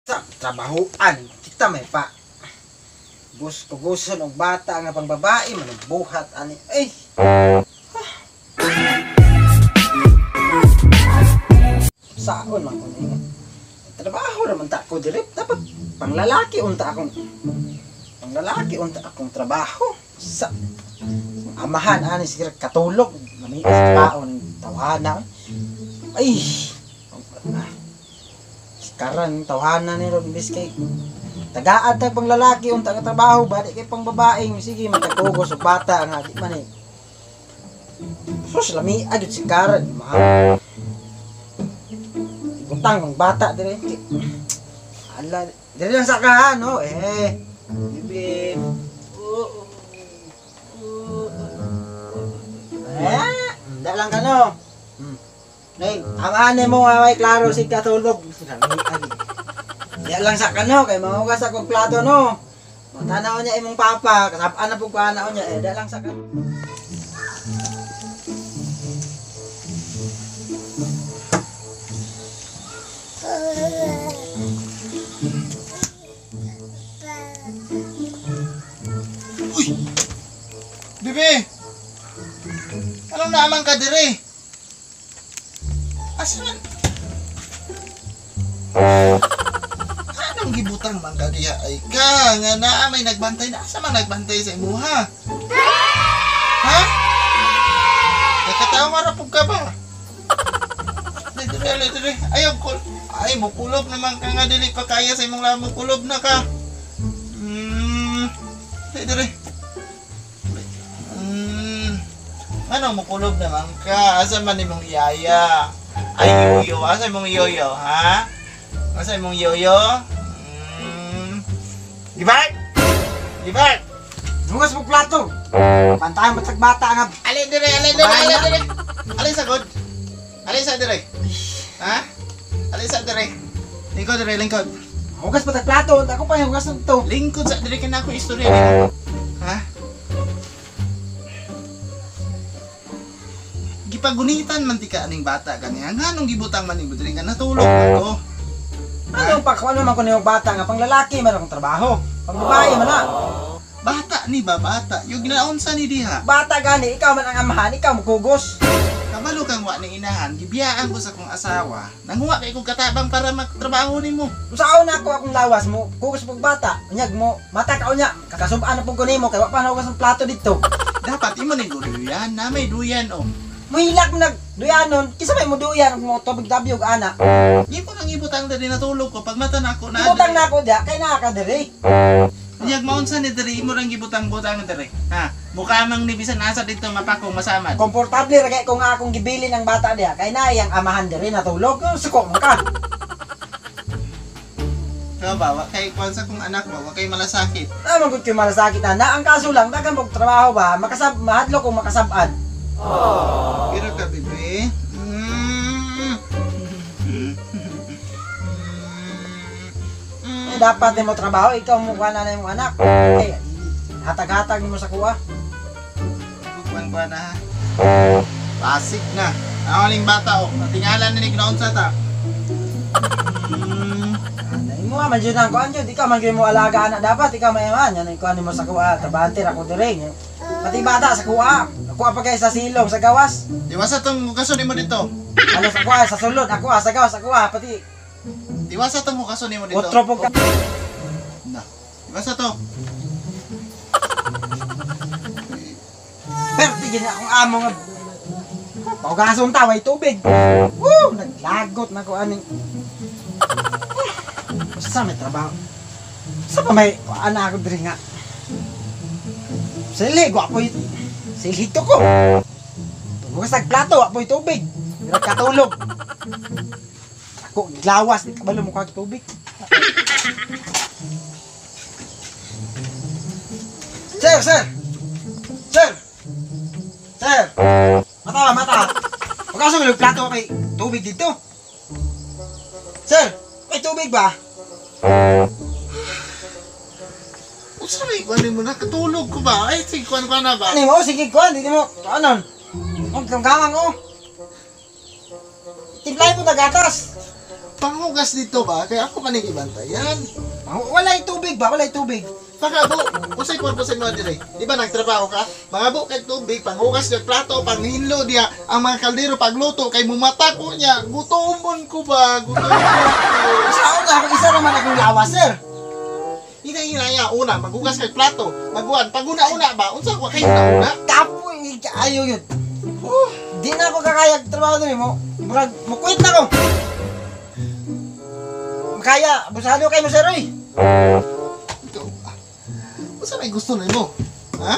Sa trabahoan kita may pa gusto og bata nga pang babae man buhat ani ay. Saon man kun ingat. Trabaho ra man ta ko diri, dapat panglalaki unta akong trabaho. Sa amahan ani sige katulog namias paon tawhana. Ay. Karan tawhana ni ron biskay tagaad ta pang lalaki unta nga trabaho bali kay pang babae sige matagkugos og bata nga di man eh. Sus lami adyo si karan mahal. Butang ang bata dire. Ala dire lang sa ka no eh. Bibi. Eh, da lang ka no. Nay, amahan mo nga may klaro si katulog. Diya lang sa kano kay mangugas ako plato no. Matanaw niya imong papa, kasabaan na pug kuanaw niya eh, da lang sa kano. Uy! Bebe! Anong naman ka dire? Asa man? Anong gibutang man ka diha ay ka? Nga naa may nagbantay na. Asa man nagbantay sa imuha? Ha? Nakatawa ra pug ka ba? Dire, dire. Ayaw ko. Ay, mukulob naman ka nga dili pa kaya sa imong lamo. Kulob na ka. Dire. Ano mukulob naman ka? Asa man imong yaya? Ay, yoyo. Asa imong yoyo, ha? Asa imong yoyo? Gibart! Gibart! Hugas mo plato! Pantayan mo bata nga. Alin dire, alin dire, alin dire! Alin sagod? Alin sa dire? Ha? Alin sa dire? Lingkod dire, lingkod. Hugas pa tag plato. Ako pa yung hugas nito. Lingkod sa dire ka na ako istorya nimo. Ha? Gipagunitan man ti ka aning bata ganiya. Nganong gibutang man nimo diri nga natulog man ko? Ano pa kung ano man ko niyong bata nga pang lalaki man akong trabaho. Pang babae man na. Bata ni ba bata? Yung ginaunsa ni diha. Bata gani ikaw man ang amahan, ikaw mukugos. Kabalo kang wa ni inahan, gibiyaan ko sa kong asawa. Nanguha kay kog katabang para magtrabaho nimo. Usaon na ako akong lawas mo, kugos pug bata. Unyag mo, mata ka unya, kakasub-an na pug ko nimo kay wa pa nahugas ang plato didto. Dapat imo ning duyan, na may duyan oh. Muhilak mo nagduyanon, kisa may muduyan mo tubig tabyog ana. Imo nang ibutang diri natulog ko pag mata nako na. Ibutang nako diha kay naa ka diri. Unyag maunsa ni diri imo rang gibutang-butang diri. Ha, mukha mang ni bisan asa didto mapakong masamad. Komportable ra kay kung akong gibilin ang bata diha kay naa iyang amahan diri natulog, suko man ka. Ka ba wa kay kwan sa kong anak ba, wa kay malasakit. Tama gud kay malasakit ana, ang kaso lang daghang og trabaho ba, makasab mahadlok kung makasab-an. Pero ka bebe. Eh, dapat mo trabaho, ikaw mo kuha na imong anak. Okay, hatag-hatag mo sa kuha. Kuan-kuan na. Pasig na. Ang aling bata oh, natingalan ni gnaon sa ta. Anay mo man jud ang kuan jud, ikaw man gyud mo alaga anak dapat, ikaw mayaman yan kuan nimo sa kuha, trabahante ra ko diri. Pati bata sa kuha. Kuha pa kay sa silong sa gawas. Diwasa tong hugason nimo dito. Ano sa kuha sa sulod, ako sa gawas, ako pati. Diwasa tong hugason nimo dito. Otro po ka. Na. Diwasa to. Perti gid akong amo nga paugason ta way tubig. Woo, naglagot na ko aning. Basta may trabaho. Sa pa may ana ako diri nga. Sili, gwapo yun. Silhito ko. Bukas nagplato, apoy tubig. Hirap katulog. Ako, glawas, di kabalo mo kag tubig. Sir, sir! Sir! Sir! Mata, mata! Huwag ka sa plato kay tubig dito. Sir! May tubig ba? Usa may kuan mo nakatulog ko ba? Ay, sige kuan kuan na ba? Ano mo? Sige kuan, dito mo. Anon? Ang kangkang oh. Timplay mo na gatas. Panghugas dito ba? Kaya ako maning ibantayan. Walay tubig ba? Walay tubig. Pangabo, unsay purpose mo dire? Di ba nagtrabaho ka? Mangabo kay tubig, panghugas ng plato, panghinlo diya, ang mga kaldero pagluto kay mumata ko niya. Gutomon ko ba? Gutomon ko. Sa una, ako isa naman akong lawas, sir. Hinay-hinaya una, maghugas kay plato, maguan, paguna-una ba? Unsa wa kay una-una? Kapoy, ayo yun. Di na ako kakayag trabaho diri mo. Murag, mo-quit na ko. Kaya, abusado kay mo, sir, oy. Ikaw ba? Unsa may gusto nimo? Ha?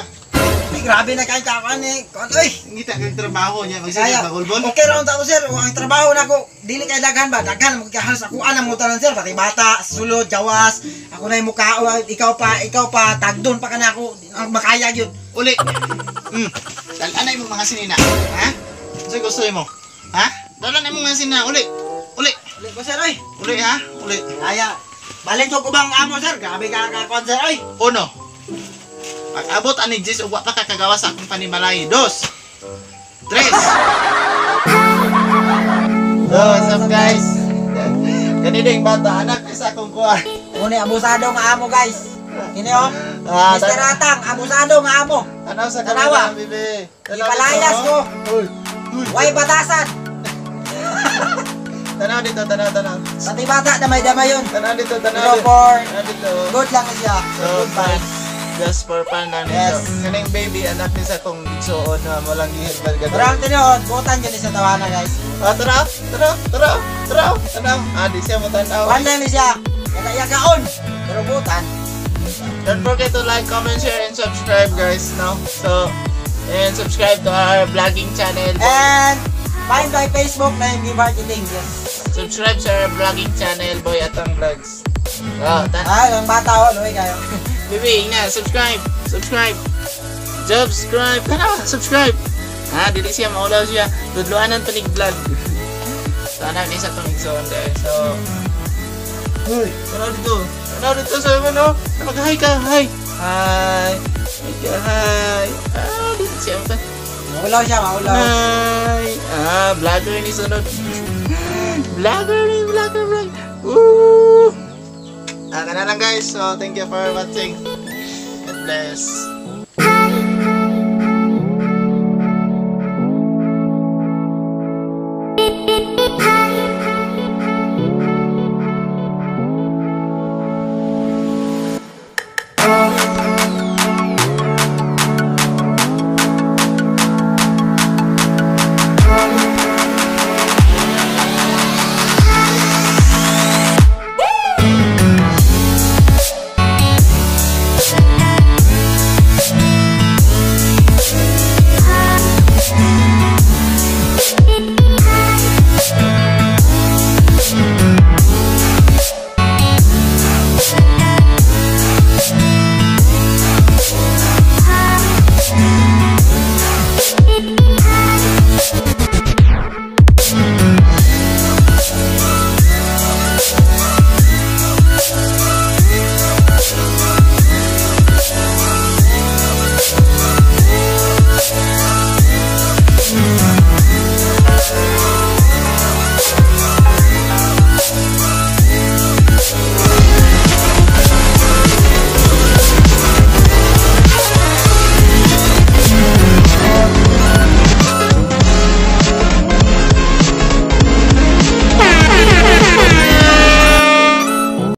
Ay, grabe na kay kakuan eh. Kuan, oy. Ngita kag trabaho niya, Kaya, magsigig bagulbon. okay ra unta ko, sir. Ang trabaho nako, dili kay daghan ba? Daghan mo kay halos ako anang mo tanan, sir, pati bata, sulod, jawas. Ako na yung mukha, ikaw pa tagdon pa kana ako. Ang makaya gyud. Uli. Dal-anay mo mga sinina, ha? Unsa gusto nimo? Ha? Dal-anay mo mga sinina, uli. Uli. Uli ko, sir, oy. Uli ha? Uli. Kaya, balik ko kubang amo, sir. Grabe ka kakuan, sir, oy. Uno. Pag abot ani Jis ug wa pa kakagawa sa akong panimalay. Dos. Tres. So, what's up, guys? Kanina yung bata, anak sa akong kuha. Muna abusado nga amo, guys. Kini oh. Ah, Mr. Atang, abusado nga amo. Tanaw sa Tanawa. kamera, bibi. Tanaw Ipalayas dito, ko. oh. Uy, uy. Way batasan. Tanaw dito, tanaw, tanaw. Pati bata damay-damay yun. Tanaw dito, tanaw Pero dito. for Tanaw dito. good lang siya. So, Good vibes. Just for fun lang nito. Yes. Kaning baby, anak ni sa akong igsuon na mo lang gihit ba Pero ang tinuod, butan yun sa tawana, guys. Ah, tara, tara, tara, tara, tanaw. Ah, di siya mo tanaw. One time siya, yaga-yagaon. Pero butan. Don't forget to like, comment, share, and subscribe, guys. No? So, and subscribe to our vlogging channel. And find by Facebook na yung Marketing. Yes. Subscribe sa our vlogging channel, Boy Atang Vlogs. Oh, Ah, ang bata oh, luwi kayo. Baby, nga, subscribe, subscribe, subscribe, tara, subscribe. Ah, dili siya maulaw siya. Tudluanan to ni vlog. So, anak ni sa itong igsoon, guys. So, huy, tanaw dito. Tanaw dito sa ano. Mag-hi ka, hi. Hi. Hi ka, hi. Ah, dito siya. Maulaw siya, maulaw. Hi. Ah, vlogger ni sunod. Vlogger ni, vlogger, vlog. Woo! Ah, kana lang, guys. So, thank you for watching. God bless.